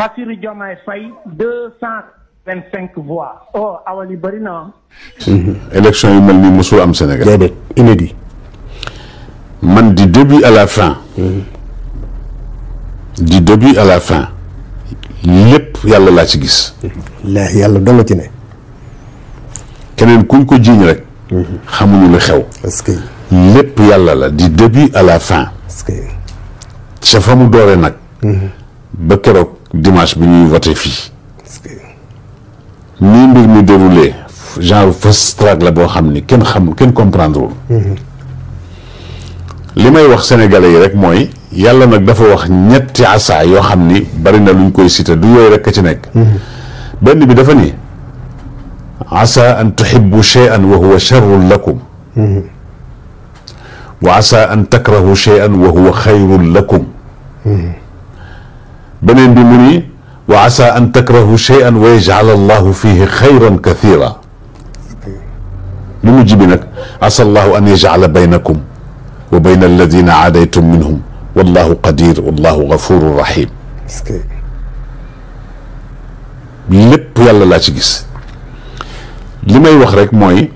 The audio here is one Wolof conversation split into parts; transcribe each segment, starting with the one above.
Bassirou Diomaye Faye 225 voix. Oh awali bëri na. élection yu mel nii mosul am Sénégal. déedéet inédit. man du début à la fin. du début à la fin lépp yàlla laa ci gis. yàlla dong ci ne. keneen kuñ ko jiiñ rek. xamuñu lu xew. parce que. lépp yàlla la du début à la fin. parce que. ca fa mu dooree nag. ba keroog dimanche bi ñuy voté fii. parce que. nii mbir mi déroulé genre fast track la boo xam ni kenn xamul kenn comprendre wul. li may wax sénégalais yi rek mooy yàlla nag dafa wax ñetti asa yoo xam ni bari na luñ koy cité du yooyu rek a ci nekk. benn bi dafa ni asa an tuhibbu shay'an wa huwa sharrun lakum. wa asa an takrahu shay'an wa huwa xayrun lakum. beneen bi mu ni wa asa an takrahu shay'an wa yaj'al allahu fihi xayran kathira. bu mujj bi nag asa allahu an yaj'ala baynakum wa bayna alladina aadaytum minhum wallahu qadir wallahu gafuru rahim. parce que. lépp yàlla laa ci gis li may wax rek mooy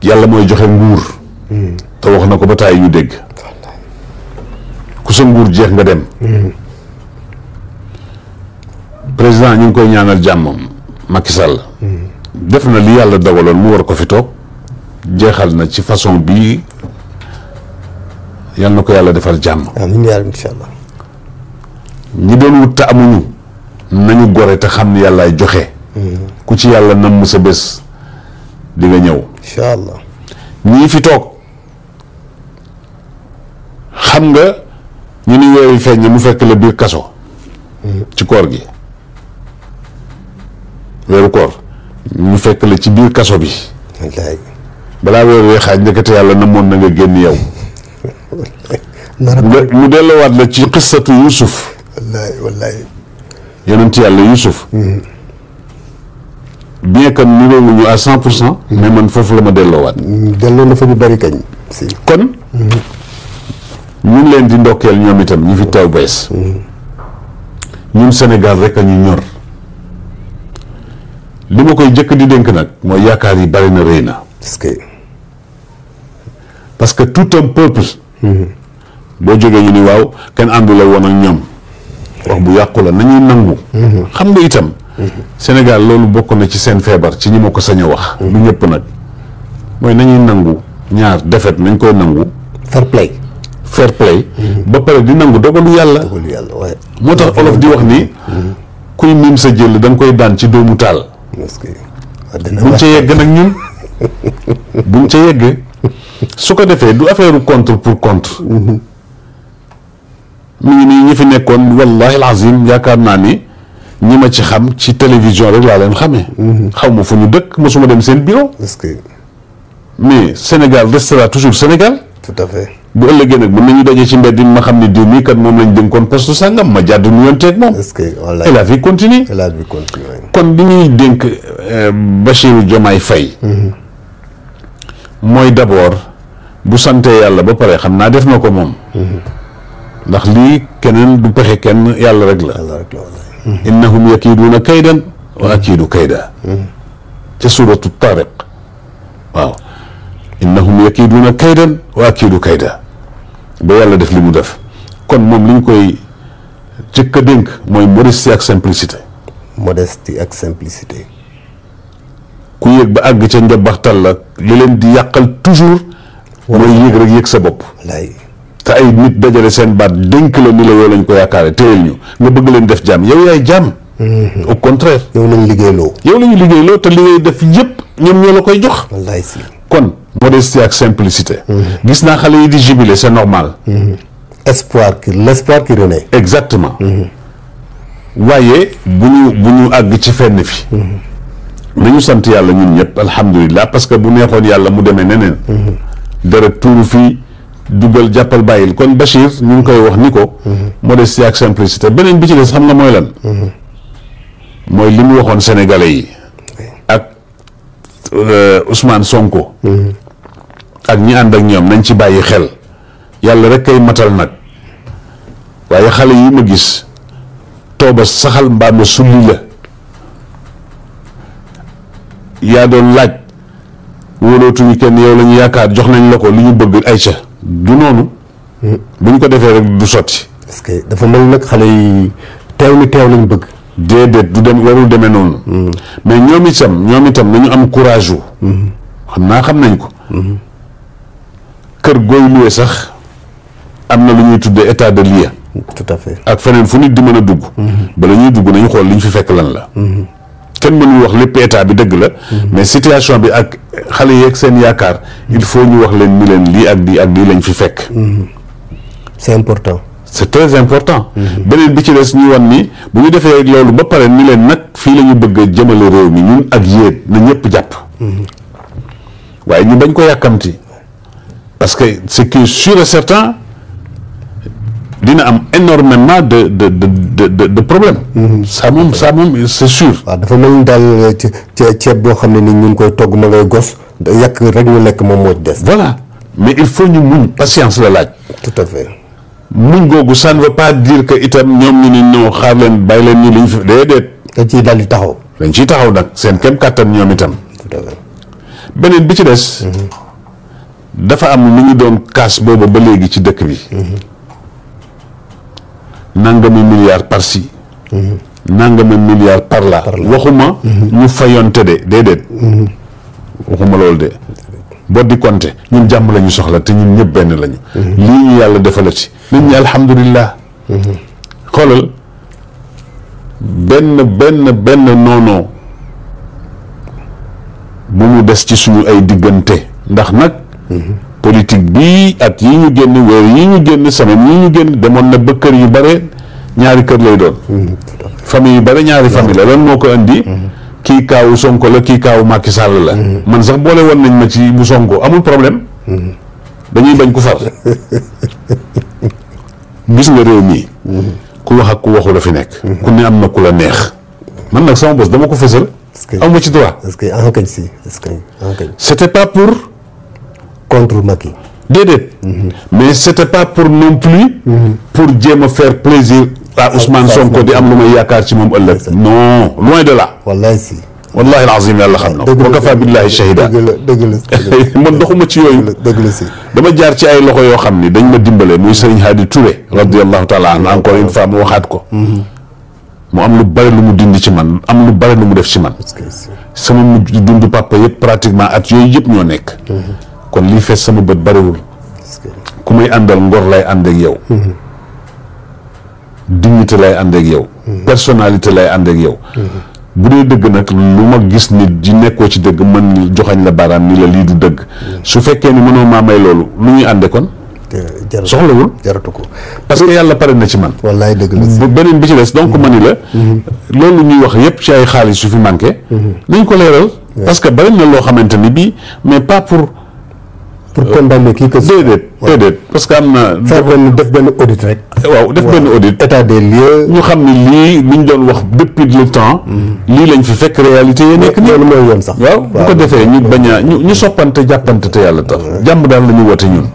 yàlla mooy joxe nguur. te wax na ko ba taay ñu dégg. ku sa nguur jeex nga dem. président ñu ngi koy ñaanal jàmm Macky Sall. def na li yàlla dogaloon mu war ko fi toog. jeexal na ci façon bii yal na ko yàlla defal jàmm. amiin yaa rabbi incha allah. ñi doon wut te amuñu nañu gore te xam ne yàllaay joxe. ku ci yàlla namm sa bés di nga ñëw. incha allah. ñii fi toog xam nga ñu ni weer yi feeñ mu fekk la biir kaso. ci koor gi weeru koor ñu fekk la ci biir kaso bi. wallaay. balaa weer wee xaaj ndekete yàlla namoon na nga génn yow. mu delloowaat la ci xissatu Yuusuf. wallaay wallaay. yonent yàlla Yuusuf. bien que niroowuñu à 100%. mais man foofu la ma delloowaat. delloo na fa bu bari kañ. si kon. ñu ngi leen di ndokkeel ñoom itam ñi fi teew bees. ñun Sénégal rek a ñu ñor. li ma koy jëkk di dénk nag mooy yaakaar yi bari na rëy na. parce que tout un peuple. boo jógee ñu ni waaw kenn àndula woon ak ñoom. wax bu yàqu la nañuy nangu. xam nga itam. Sénégal loolu bokk na ci seen feebar ci ñi ma ko sañ a wax. lu ñëpp nag mooy nañuy nangu ñaar defet nañ koy nangu. fair play. fair play. ba pare di nangu dogalu yàlla. dogalu yàlla waaye. moo tax olof di wax ni. kuy miim sa jël da nga koy daan ci doomu taal. parce que. buñ ca yegg nag ñun. buñ ca yegg. su ko defee du affaire contre pour contre. mu ngi nii ñi fi nekkoon wallahi alazim yaakaar naa ni ñi ma ci xam ci télévision rek laa leen xamee. xaw ma fu ñu dëkk mosuma dem seen bureau. parce que. mais Sénégal restera toujours Sénégal. tout à fait. bu ëllëgee nag mën nañu daje ci mbedd ma xam ne diw mii kat moom lañ dénkoon poste sàngam ma jàdd nuyonteeg moom. parce que wallaay. et la vie continue. et la vie continue. kon li ñuy dénk Bassirou Diomaye Faye. mooy d'abord bu santee yàlla ba pare xam naa def na ko moom. ndax lii keneen du pexe kenn yàlla rek la. yàlla rek la wallaay. innahum yakiiduuna kaydan wa akiidu kayda. ca suuratu Taariq waaw. innahum yakiiduuna kaydan wa akiidu kayda. ba yàlla def li mu def kon moom li ñu koy jëkk a dénk mooy modestie ak simplicité. modestie ak simplicité. ku yëg ba àgg ca njabaxtal la li leen di yàqal toujours. mooy yëg rek yëg sa bopp. wallaay. te ay nit dajale seen baat dénk la ni la yow lañ ko yaakaare téyel ñu nga bëgg leen def jàmm yow yaay jàmm. au contraire. yow lañ liggéeyloo. yow la ñu liggéeyloo te li ngay def yëpp ñoom ñoo la koy jox. wallaay si. kon modestie ak simplicité. gis naa xale yi di jubilé c'est normal. l'espoir qui renaît. exactement. waaye bu ñu àgg ci fenn fi. nañu sant yàlla ñun ñëpp alhamdulilah parce que bu neexoon yàlla mu demee neneen. dara tuuru fii dugal jàppal bàyyil kon Bachir ñu ngi koy wax ni ko. modestie ak simplicité beneen bi ci des xam nga mooy lan. mooy li mu waxoon sénégalais yi. ak Ousmane Sonko. ak ñi ànd ak ñoom nañ ci bàyyi xel. yàlla rek kay matal nag waaye xale yi ma gis tooba saxal mbaa ma sulli la yaa doon laaj wóolootuñu kenn yow la ñu yaakaar jox nañ la ko li ñu bëgg ayca du noonu bu ñu ko defee rek du sotti. parce que dafa mel nag xale yi teew lañ bëgg. déedéet du dem warul demee noonu. mais ñoom itam nañu am courage wu. xam nañ ko. kër gooy luwe sax am na lu ñuy tuddee état de lieu. tout à fait ak feneen fu nit di mën a dugg. bala ñuy dugg nañu xool li ñu fi fekk lan la. kenn mënul wax lépp état bi dëgg la. mais situation bi ak xale yeeg seen yaakaar. il faut ñu wax leen ni leen lii ak lii lañ fi fekk. c'est important. c'est très important. beneen bi ci des ñu wan ni bu ñu defee loolu ba pare ni leen nag fii la ñu bëgg a jëmale réew mi ñun ak yéen na ñëpp jàpp. waaye ñu bañ ko yàkkamti parce que ce qui est sûr et certain dina am énormément de problèmes. ça moom c'est sûr. waaw dafa mel ni daal ceeb boo xam ne ni ñu ngi koy togg ma ngay gos yàq rek ñu lekk moom moo des. voilà mais il faut ñu muñ patience la laaj. tout à fait. muñ googu ça ne veut pas dire que itam ñoom ñu ne ñoo xaar leen bàyyi leen ñu liñ fi déedéet. dañ ciy daal di taxaw. dañ ciy taxaw nag seen kem kàttan ñoom itam. tout à fait. beneen bi ci des. dafa am lu ñu doon kaas booba ba léegi ci dëkk bi. nangami milliards par ci. nangami milliards par là. waxuma. ñu fayonte de déedéet. waxuma loolu de. boo di compter ñun jàmm la ñu soxla te ñun ñëpp benn lañu. lii ñu yàlla defalati. nit ñi alhamdulilah. xoolal benn noonoo bu mu des ci suñu ay diggante ndax nag. politique bii at yi ñu génn weer yi ñu génn semaine yi ñu génn demoon na ba kër yu bare ñaari kër lay doon. famille yu bare ñaari famille la loolu moo ko indi. kii kaawu Sonko la kii kaawu Macky Sall la. man sax boole woon nañ ma ci bu Sonko amul problème. dañuy bañ ku far. gis nga réew mii. ku wax ak ku waxu la fi nekk. ku ne am na ku la neex. man nag sama bos dama ko fësal. aw ma ci droit. est-ce que enkañ si est-ce que enkañ. c'était pas pour. contre Macky. déedéet. mais c'était pas pour non plus. pour jéem a faire plaisir. Ousmane Sonko di am lu may yaakaar ci moom ëllëg. non loin de là. wallahi si. wallahi alazim yàlla xam na. wa kafa billahi shahida. dëgg la man doxuma ci yooyu. dëgg la si. dama jaar ci ay loxo yoo xam ni dañ ma dimbale muy Serigne Hadi Touré. radiyallahu taala anhu encore une fois mu waxaat ko. mu am lu bare lu mu dindi ci man am lu bare lu mu def ci man. sama mujj dund papa yëpp pratiquement at yooyu yëpp ñoo nekk. kon lii fees sama bët bariwul. ku may àndal ngor lay ànd ak yow. dignité lay ànd ak yow. personnalité lay ànd ak yow. bu dee dëgg nag lu ma gis nit di nekkoo ci dëgg mën joxañ la baaraam ni la lii du dëgg. su fekkee ni mënoo maa may loolu lu ñuy ànde kon. soxlawul jaratu ko parce que yàlla pare na ci man. wallaay dëgg la beneen bi ci des donc ma ni la. loolu ñuy wax yépp ci ay xaalis su fi manqué. nañ ko leeral. parce que bari na loo xamante ni bii mais pas pour condamner kii que. déedéet parce que am na. def benn audit rek. waaw def benn audit. état des lieux. ñu xam ne lii li ñu doon wax depuis le temps. lii lañ fi fekk réalité yi nekk nii. loolu mooy yoon sax. waaw bu ko defee ñu bañ a ñu soppante jàppante te yàlla tax. jàmm daal la ñu woote ñun.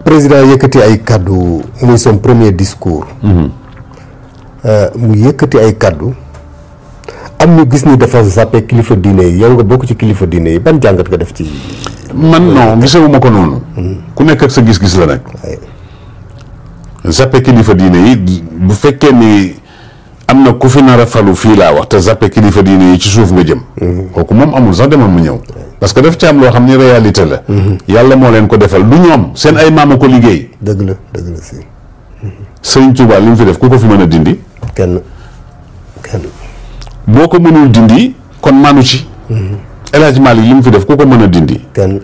président yëkkati ay kaddu muy son premier discours. mu yëkkati ay kaddu. am ñu gis ni dafa zappé kilifa diine yi yow nga bokk ci kilifa diine yi ban jàngat nga def ci. man non gisewuma ko noonu. ku nekk ak sa gis-gis la nag. zappé kilifa diine yi bu fekkee ni am na ku fi nar a falu fii laa wax te zappé kilifa diine yi ci suuf nga jëm. kooku moom amul sax demal mu ñëw. parce que daf ci am loo xam ni réalité la. yàlla moo leen ko defal du ñoom seen ay maama ko liggéey. dëgg la si. Sëriñ Tuubaa li mu fi def ku ko fi mën a dindi. kenn. boo ko mënul dindi kon maanu ci. El Hadj Malick li mu fi def ku ko mën a dindi. kenn.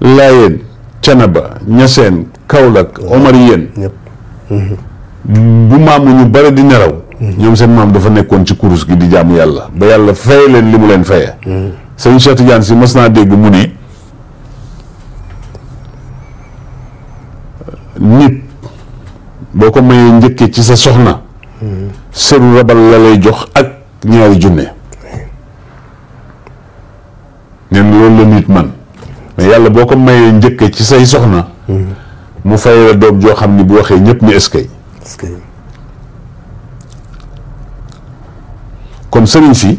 Laayeen Canaba Ñaseen Kaolack Omariyeen. ñëpp. bu maamu ñu bare di nelaw. ñoom seen maam dafa nekkoon ci kurus gi di jaamu yàlla ba yàlla fay leen li mu leen fayee. sëñ Cheikh Tidiane si mas naa dégg mu ni nit boo ko mayee njëkkee ci sa soxna. seru rabal la lay jox ak ñaari junne. neen loolu la nit man mais yàlla boo ko mayee njëkkee ci say soxna. mu fay la doom joo xam ni bu waxee ñëpp ni eskay. kon sëriñ si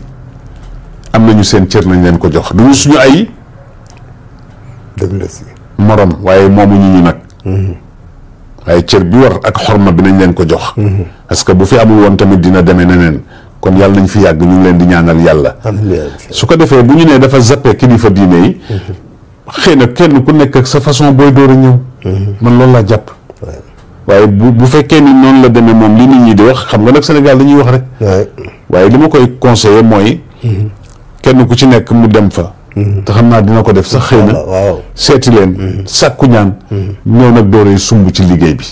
am nañu seen cër nañ leen ko jox duñu suñu ay dëgg la si morom waaye moomuñu ñu nag waaye cër bi war ak xorma bi nañ leen ko jox parce que bu fi amul woon tamit dina demee neneen kon yàlla nañ fi yàgg ñu ngi leen di ñaanal yàlla su ko defee bu ñu nee dafa zappe kilifa diine yi xëy na kenn ku nekk ak sa façon booy door a ñëw man loolu laa jàpp waaye bu fekkee ni noonu la demee moom li nit ñi di wax xam nga nag Sénégal dañuy wax rek waaye li ma koy conseiller mooy kenn ku ci nekk mu dem fa te xam naa dina ko def sax xëy na seeti leen sàkku ñaan ñëw nag dooree sumb ci liggéey bi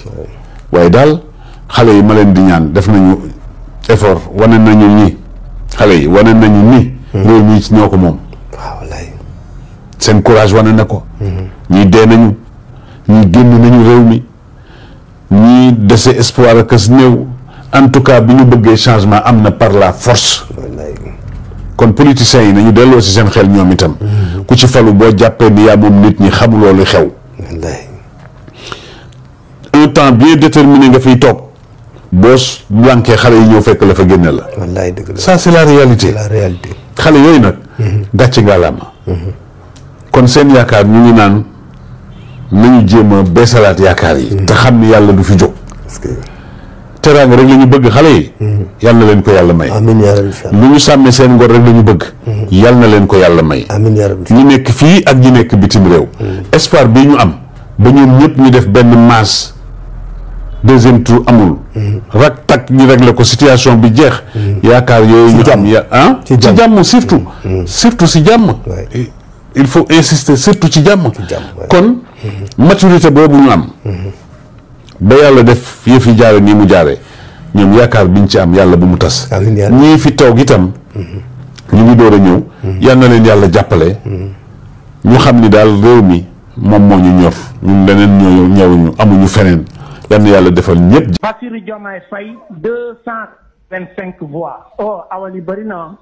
waaye daal xale yi ma leen di ñaan def nañu effort wane nañu ni xale yi wane nañu ni réew mi ci ñoo ko moom seen courage wane na ko ñii dee nañu ñii génn nañu réew mi ñii dese espoir ak as néew en tout cas bi ñu bëggee changement am na par la force kon politiciens yi nañu delloo si seen xel ñoom itam ku ci falu boo jàppee ni yaa moom nit ñi xamuloo lu xew un temps bien déterminé nga fiy toog boo lànkee xale yi ñëw fekk la fa génne la ça c'est la réalité xale yooyu nag gàcce ngalaama kon seen yaakaar ñu ngi naan nañu jéem a beesalaat yaakaar yi te xam ni yàlla du fi jóg teraanga rek la ñu bëgg xale yi yal na leen ko yàlla may lu ñu sàmmee seen ngor rek la ñu bëgg yal na leen ko yàlla may ñi nekk fii ak ñi nekk bitim réew espoir bii ñu am ba ñoom ñëpp ñu def benn masse deuxième tour amul rak tak ñu régler ko situation bi jeex yaakaar yooyu ñu am ci jàmm surtout si jàmm il faut insister surtout ci jàmm kon maturité boobu ñu am ba yàlla def yëf yi jaare nii mu jaare ñoom yaakaar biñ ci am yàlla bu mu tas ñii fi toog itam ñu ngi door a ñëw yal na leen yàlla jàppale ñu xam ni daal réew mi moom moo ñu ñor ñun leneen ñëwuñu amuñu feneen yal na yàlla defal ñëpp. Bassirou Diomaye Faye 225 voix. Oh awali bëri na.